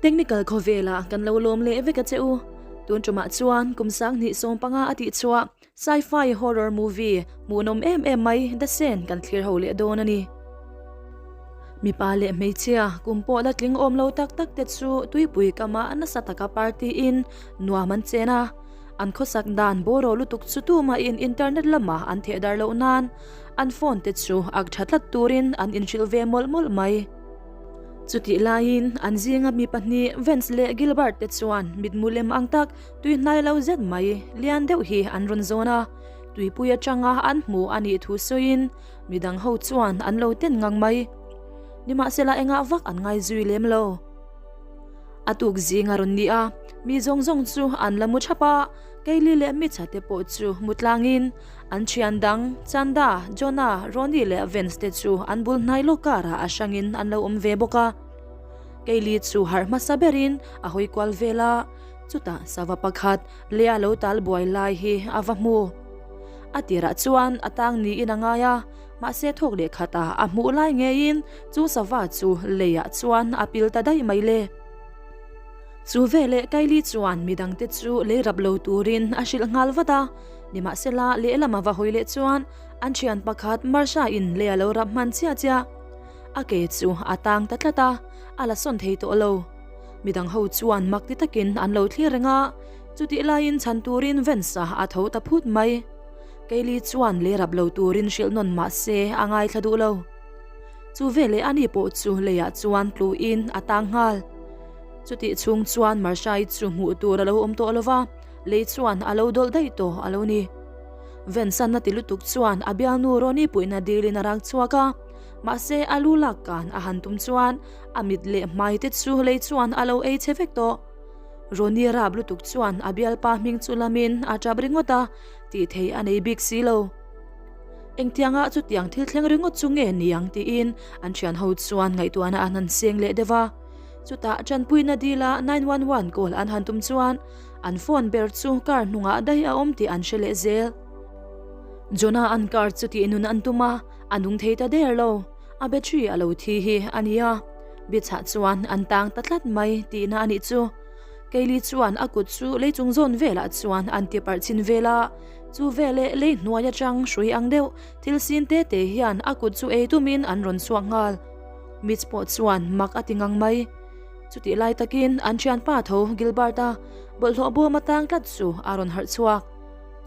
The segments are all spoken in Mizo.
Technical khawvelah kan lo lawm leh vek a che u. Tun tumah chuan kum 2015 a tih chhuah sci-fi horror movie hmuhnawm em em mai The Sand kan thlir ho leh dawn a ni. Mipa leh hmeichhia kum pawh la tling awm lo tak tak te chu tuipui kama nasa taka party in nuam an chen a. An khawsak dan bawraw lutuk chu tumahin internet lamah an theh dar loh nan an phone te chu ak tha tlat turin an inhrilh ve mawlh mawlh mai. Chutih laiin an zinga mi pahnih Vance leh Gilbert te chuan mitmu lem ang tak tui hnai lo zet mai lian deuh hi an rawn zawn a, tuipui atanga an hmu a nih thu sawiin midang ho chuan an lo ten ngang mai. Nimahsela engah vak an ngai zui lem lo. A tuk zing a rawn ni a, mi zawng zawng chu an la mu thap a, Kaylee leh Mitcha te pawh chu mu tlangin an thian dang Chanda, Jonah, Ronnie leh Vance te chu an bul hnai lawk karah a hrangin an lo awm ve bawk a. Kaylee chu harh hmasa berin a hawi kual vel a, chutah sava pakhat leh a lo tal buai lai hi a va hmu. A tirah chuan a tang niin a ngai a, Mahse thawk leh khatah a hmuh lai ngeiin chu sava chu leiah chuan a pil ta daih mai le. Chu veleh Kylie chuan midangte chu lei rap lo turin a hrilh nghal vat a, nimahsela lehlam a va hawi leh chuan an thian pakhat Marsha in lei a lo rap hman chiah chiah. A ke chu a tang ta tlat a, a la sawn thei tawh lo. Midang ho chuan mak ti takin an lo thlir reng a, chutih laiin chhan turin Vance-a a tho ta phut mai. Kaylee chuan lei rap lo turin hrilh nawn mah se a ngaithla duh lo. Chu veleh ani pawh chu leiah chuan tluin a tang nghal. Chutih chhung chuan Marshai chu hmuh tur a lo awm tawh lo va, lei chuan a lo dawlh daih tawh a lo ni. Vensan a ti lutuk chuan a bialnu Ronnie puihna dilin a rak chhuak a, mahse a lu lak kan a han tum chuan a mit leh hmai te chu lei chuan a lo ei che vek tawh. Ronnie rap lutuk chuan a bialpa hming chu lamin a tap ringawt a, tih theih a nei bik si lo. Engtianga chutiang thil thleng ringawt chu nge niang tiin an thian ho chuan ngaihtuahna an han seng leh deuh a. Chutah tanpuina dila 911 call an han tum chuan an phone ber chu car hnungah daih a awm tih an hre leh zel. Jonah an car chu tih nun an tum a, a nung thei ta der lo. A battery a lo thi hi a nia. Bichah chuan an tang ta tlat mai tihna a nih chu. Keili chuan a kut chu lei chung zawn velah chuan an ti parh chin vel a, chu veleh lei hnuai atang hrui ang deuh thil sin te te hian a kut chu ei tumin an rawn chhuak nghal. Mitch pawh chuan mak a ti ngang mai. Chutih lai takin an thianpa tho Gilbert-a bawlhhlawh bawm atang tlat chu a rawn harh chhuak.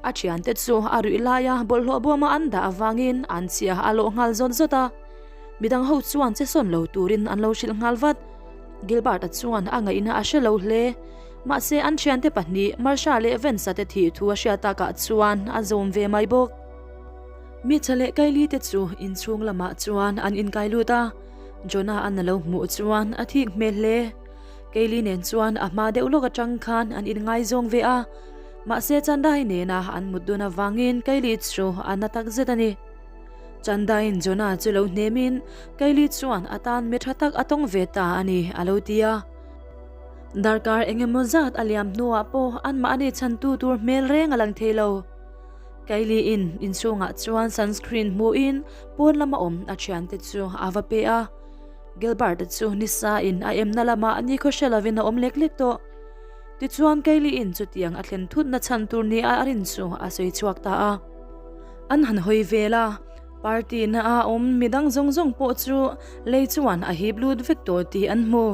A thiante chu a ruih laia bawlhhlawh bawma an dah avangin an chhia a lawh nghal zawt zawt a. Midang ho chuan che sawn lo turin an lo hrilh nghal vat. Gilbert-a chuan a ngaihna a hre lo hle. Mahse an thiante pahnih Marsha leh Vance-a te thih thu a hriat takah chuan a zawm ve mai bawk. Mitcha leh Kylie te chu inchhung lamah chuan an inkai lut a, Jonah an a lo hmuh chuan a thik hmel hle. Kylie nen chuan a hma deuh lawk atang khan an inngaizawng ve a, mahse Chandai nena an mut dun avangin Kylie chu a na takzet a ni. Chandaiin Jonah chu lo hnemin Kylie chuan a tan mi tha tak a tawng ve ta a ni a lo ti a. Darkar eng emaw zat a liam hnuah pawh anmahni chhantu tur hmel reng a lang thei lo. Kylie-in inchhungah chuan sunscreen hmuhin pawn lama awm a thiante chu a va pe a. Gilbert-a chu nisa-in a emna lamah nikhaw hre lovin a awm lek lek tawh. Tichuan Kylie-in chutiang a thlen thutna chhan tur nia a rin chu a sawi chhuak ta a. An han hawi vel a, party na a awm midang zawng zawng pawh chu lei chuan a hip lut vek tawh tih an hmu.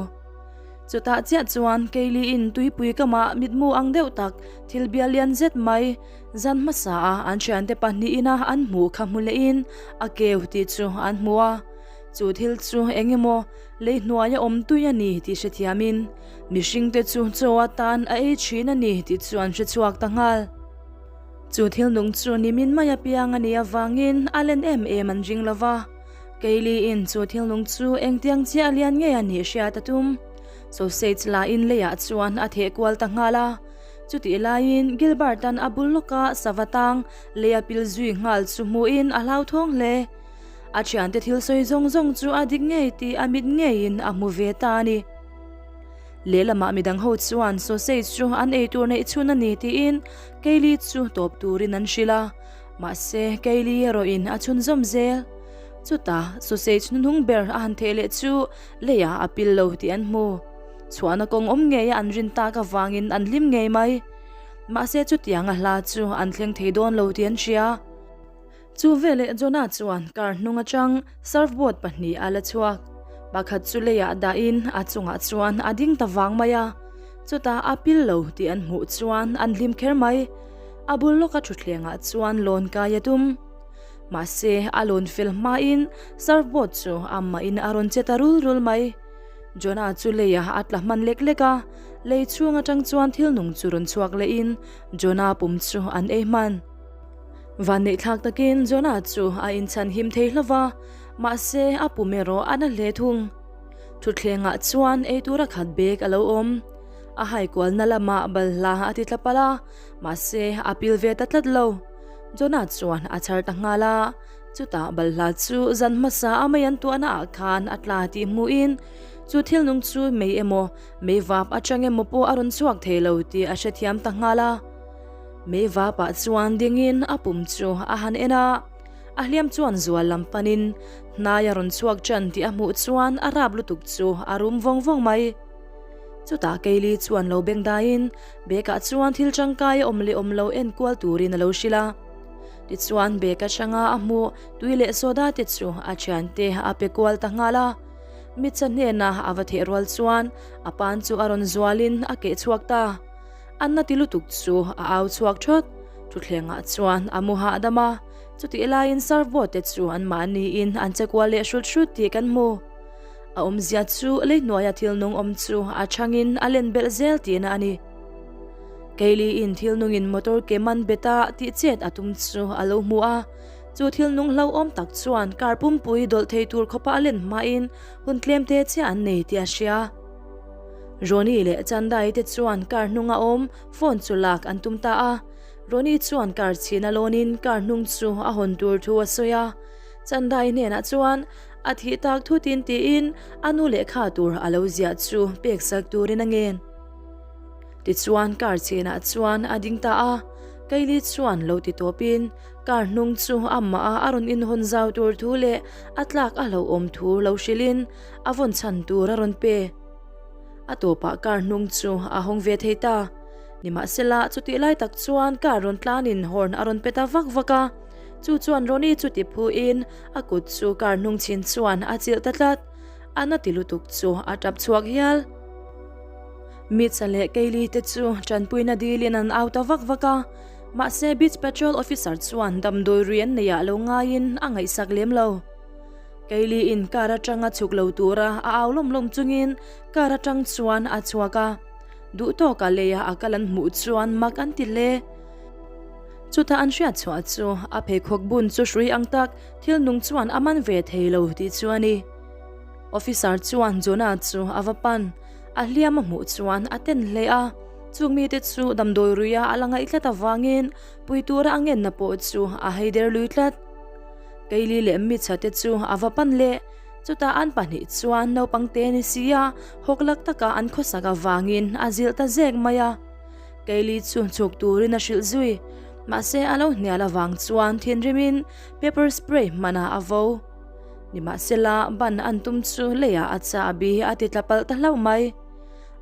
Chutah chiah chuan Keiliin tuipui kamah mitmu ang deuh tak thil bial lian zet mai zan hmasa a an thiante pahnihin a an hmuh kha hmu lehin a keu tih chu an hmu a. Chu thil chu eng emaw lei hnuaia awm tui a ni tih hrethiamin mihringte chu chaw atan a ei thin a ni tih chu an hrechhuak ta nghal. Chu thil nung chu nimin mai apiang a nih avangin a len em em an ring lo va. Keiliin chu thil nung chu engtiang chiah lian nge a nih hriat a tum. Sausage lain leiah chuan a theh kual ta nghal a. Chutih laiin Gilbert-a'n a bul lawka sava tang lei a pil zui nghal chu hmuhin a hlauthawng hle. A thiante thil sawi zawng zawng chu a dik ngei tih a mit ngeiin a hmu ve ta a ni. Lehlamah midang ho chuan sausage chu an ei tur neih chhun a ni tiin Kaylee chu tawp turin an hrilh a, mahse Kaylee erawhin a chhunzawm zel. Chutah sausage hnuhnung ber a han theh leh chu leiah a pil lo tih an hmu. Chhuahna kawng awm ngeia an rin tak avangin an hlim ngei mai. Mahse chutianga hla chu an thleng thei dawn lo tih an hria. Chu veleh Jonah chuan car hnung atang surfboard pahnih a la chhuak. Pakhat chu leiah dahin a chungah chuan a ding ta vang mai a. Chutah a pil lo tih an hmuh chuan an hlim kher mai. A bul lawka thutthlengah chuan lawn kai a tum. Mahse a lawn fel hmain surfboard chu amahin a rawn che ta rul rul mai. Jonah chu leiah a tla hman lek lek a, lei chhung atang chuan thil nung chu rawn chhuak lehin Jonah pum chu an ei hman. Vanneihthlak takin Jonah chu a inchhan him thei hlauh va, mahse a pum erawh a na hle thung. Thutthlengah chuan ei tura khat bag a lo awm. A haikualna lamah balhla a ti tla palh a, mahse a pil ve ta tlat lo. Jonah chuan a chhar ta nghal a, chutah balhla chu zan hmasa a mei an tuahna ah khan a tla tih hmuhin chu thil nung chu mei emaw mei vap atang emaw pawh a rawn chhuak thei lo tih a hrethiam ta nghal a. Mei vapah chuan dingin a pum chu a han en a, a hliam chuan zual lam panin hnai a rawn chhuak tan tih a hmuh chuan a rap lutuk chu a rum vawng vawng mai. Chutah Keili chuan lo beng daiin bag ah chuan thil tangkai a awm leh awm lo en kual turin a lo hrilh a. Tichuan bag atanga a hmuh tui leh soda te chu a thiante a pe kual ta nghal a. Mitsa hnena a va theh rual chuan a pan chu a rawn zualin a keh chhuak ta. A na ti lutuk chu a au chhuak thawt. Thutthlengah chuan a mu hahdam a, chutih laiin surfboard te chu anmahniin an che kual leh hrut hrut tih kan hmu. A awmzia chu lei hnuaia thil nung awm chu a changin a len belh zel tihna a ni. Keiliin thil nungin motor ke man beta tih chet a tum chu a lo hmu a, chu thil nung hlauhawm tak chuan car pumpui dawlh thei tur khawpa a len hmain hun tlem te chiah an nei tih a hria. Ronnie leh Chandai te chuan car hnunga awm phone chu lak an tum ta a. Ronnie chuan car chhina lawnin car hnung chu a hawn tur thu a sawi a. Chandai hnenah chuan A thih tak thutin tiin a nu lehkha tur a lo ziah chu pek sak turin a ngen. Tichuan car chenah chuan a ding ta a, Kylie chuan lo ti tawpin car hnung chu amah a a rawn inhawn zau tur thu leh a tlak a hlauhawm thu lo hrilhin a vawn chhan tur a rawn pe. A tawpah car hnung chu a hawng ve thei ta. Nimahsela chutih lai tak chuan car rawn tlanin horn a rawn pe ta vak vak a. Chu chuan Ronnie chu ti phuin a kut chu car hnung chhin chuan a chilh ta tlat. A na ti lutuk chu a tap chhuak hial. Mitsa leh Kaylee te chu tanpuina dilin an au ta vak vak a. Mahse Beach Patrol officer chuan damdawi rui an neih ah lo ngaiin a ngaihsak lem lo. Kaylee in car atanga chhuk lo tura a au lawm lawm chungin car atang chuan a chhuak a. Duhtawka leia a kal an hmuh chuan mak an ti hle. Chutah an hriat chhuah chu a pheikhawk bun chu hrui ang tak thil nung chuan a man ve thei lo tih chu a ni. Officer chuan Jonah chu a va pan, a hliam a hmuh chuan a ten hle a, chung mite chu damdawi ruia a la ngaih tlat avangin pui tura a ngenna pawh chu a haider lui tlat. Keili leh Mitcha te chu a va pan leh, chutah an pahnih chuan naupang te ni sia hawklak taka an khawsak avangin a zilh ta zek mai a. Kaylee chu chhuk turin a hrilh zui. Mahse a lo hnial avang chuan thinrimin pepper spray hmanah a vo. Nimahsela ban an tum chu leiah a chahbi a ti tla palh ta hlauh mai.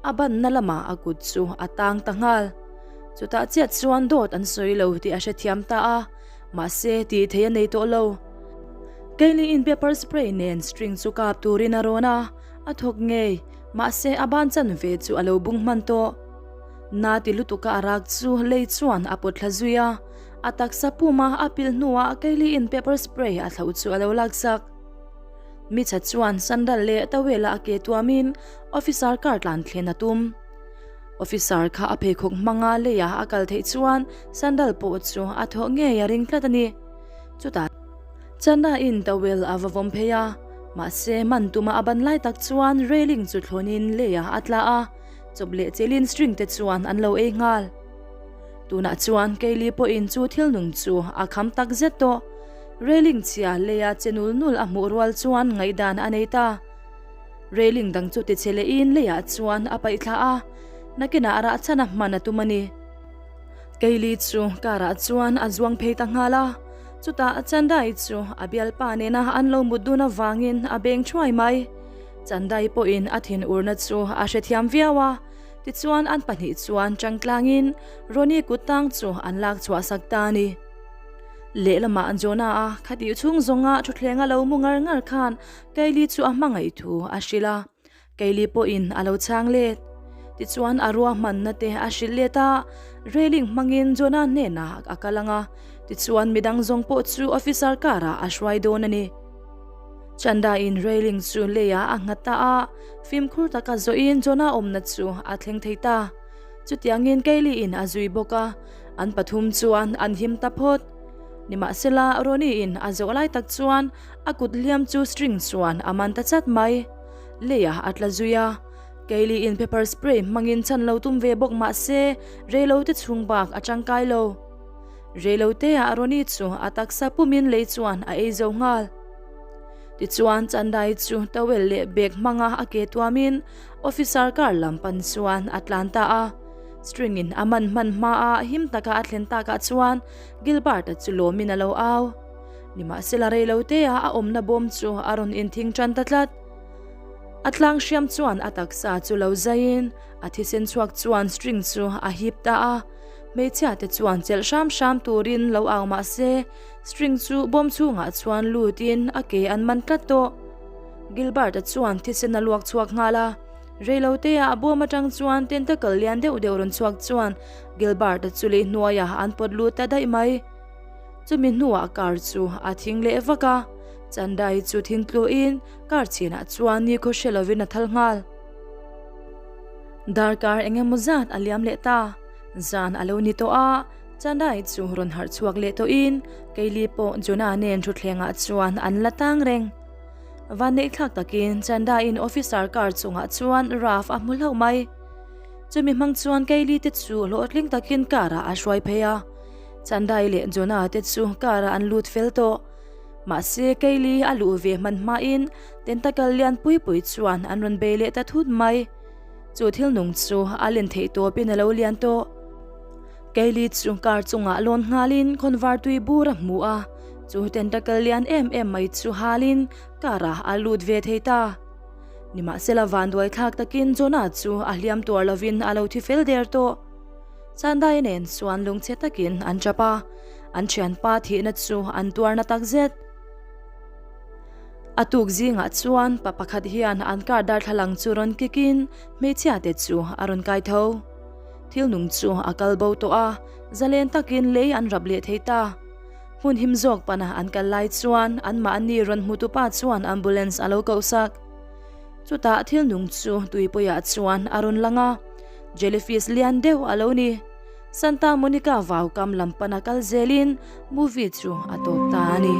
A banna lamah a kut chu a tang ta nghal. Chutah chiah chuan dawt an sawi lo tih a hrethiam ta a, mahse tih theih a nei tawh lo. Kaylee in pepper spray nen string chu kap turin a rawn a, a thawk ngei. Mahse a ban chanve chu a lo bung hman tawh. Na ti lutuka a rak chu lei chuan a pawt thla zui a, a taksa puma a pilh hnuah Kaylee in pepper spray a thlauh chu a lo laksak. Mitcha chuan sandal leh towel-a a ke tuamin officer car tlan thlen a tum. Officer kha a pheikhawk hmanga leia a kal theih chuan sandal pawh chu a thawh ngei a ring tlat a ni. Chutah Chanda-in towel a va vawm phei a, mahse man tuma a ban lai tak chuan railing chu thlawnin leiah a tla a. Chawp leh chelin string te chuan an lo ei nghal. Tunah chuan Kaylee pawhin chu thil nung chu a kham tak zet tawh. Railing chhia leia che nul nul a hmuh rual chuan ngaihdan a nei ta. Railing dang chu tichhe lehin leiah chuan a paih thla a, nakinah rah chhan a hman a tum a ni. Kaylee chu car ah chuan a zuang phei ta nghal a, chutah Chandai chu a bialpa nena an lo mut dun avangin a beng thuai mai. Chandai pawhin a thinurna chu a hrethiam viau a, tichuan an pahnih chuan changtlangin Ronnie kut tang chu an lak chhuah sak ta a ni. Lehlamah Jonah a khatih chhung zawnga thutthleng a lo mu ngar ngar khan Kylie chu a hmangaih thu a hrilh a, Kylie pawhin a lo chhang let. Tichuan a ruahmanna te a hrilh let a, railing hmangin Jonah hnenah a kal ang a, tichuan midang zawng pawh chu officer car ah a hruai dawn a ni. Chanda-in railing chu leiah a nghat ta a, fimkhur taka zawhin Jonah awmna chu a thleng thei ta. Chutiangin Kylie-in a zui bawk a, an pathum chuan an him ta phawt. Nimahsela, Ronnie-in a zawh lai tak chuan a kut hliam chu string chuan a man ta chat mai. Leiah a tla zui a, Kylie-in pepper spray hmangin chhan lo tum ve bawk mah se, reilote chhung bak a tangkai lo. Reiloteah Ronnie chu a taksa pumin lei chuan a ei zo nghal. Tichuan Chandai chu towel leh bag hmanga a ke tuamin officer car lam pan chuan a tlan ta a. String in a man hman hmaa him taka a thlen takah chuan Gilbert-a chu lawmin a lo au. Nimahsela reiloteah a awmna bawm chu a rawn inthing tan ta tlat. A tlang hriam chuan a taksa chu lo zaiin a thisen chhuak chuan string chu a hip ta a. Hmeichhia te chuan chelh hram hram turin lo au mah se, string chu bawm chhungah chuan lutin a ke an man tlat tawh. Gilbert-a chuan thisen a luak chhuak nghal a, reiloteah a bawm atang chuan tentacle lian deuh deuh rawn chhuak chuan Gilbert-a chu lei hnuaiah an pawt lut ta daih mai. Chumi hnuah car chu a thing leh vak a, Chandai chu thing tluin car chhinah chuan nikhaw hre lovin a thal nghal. Darkar eng emaw zat a liam leh ta, zan a lo ni tawh a, Chandai chu rawn harh chhuak leh tawhin Keili pawh Jonah nen thutthlengah chuan an la tang reng. Vanneih thlak takin Chandaiin officer car chungah chuan Raf a hmu hlauh mai. Chumi hmang chuan Keili te chu hlawhtling takin car ah a hruai phei a, Chandai leh Jonah te chu car ah an lut fel tawh. Mahse, Kaylee a luh ve hman hmain tentacle lian pui pui chuan an rawn bei leh ta thut mai. Chu thil nung chu a len theih tawpin a lo lian tawh. Kaylee chu car chungah lawn nghalin khawnvar tui bur a hmu a, chu tentacle lian em em mai chu halin car ah a lut ve thei ta. Nimahsela vanduai thlak takin Jonah chu a hliam tuar lovin a lo thi fel der tawh. Chandai nen chuan lungchhe takin an tap a, an thianpa thihna chu an tuarna takzet. A tuk zingah chuan pa pakhat hian an car darthlalang chu rawn kikin hmeichhia te chu a rawn kai tho. Thil nung chu a kal bo tawh a, zalen takin lei an rap leh thei ta. Hmun him zawk pana an kal lai chuan anmahni rawn hmutupa chuan ambulance a lo kohsak. Chutah thil nung chu tuipuiah chuan a rawn lang a. Jellyfish lian deuh a lo ni. Santa Monica vau kam lam pana kal zelin movie chu a tawp ta a ni.